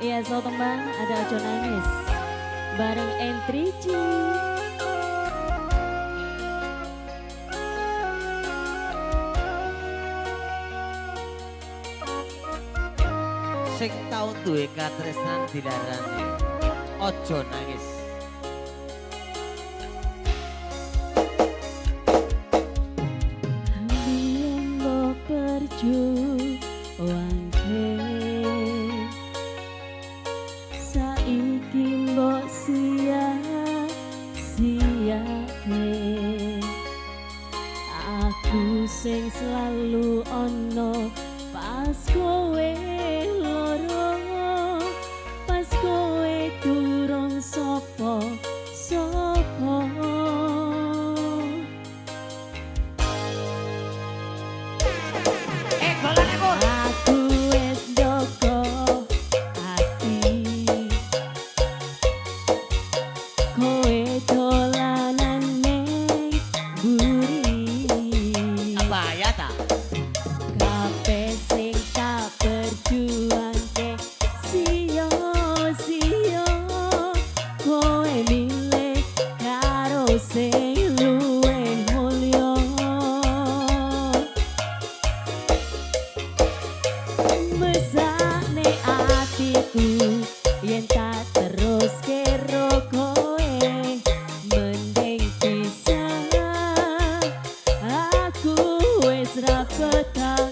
Iya, so tembang ada Ojo Nangis bareng Entrici. Sing tau duwe katresnan dilarani ojo nangis. Biyen mbok perjuangke, saiki mbok sia-siake. Aku sing selalu ono pas kowe loro, pas kowe durung sapa-sapa. Golane Pur. Aku wis njogo ati, kowe dolanan ning mburi. Bahaya ta? Kabeh sing tak perjuangke sia-sia, kowe milih karo sing luwih mulya. Mesakne atiku yen tak teruske ro kowe, mending pisah, aku wis ra betah.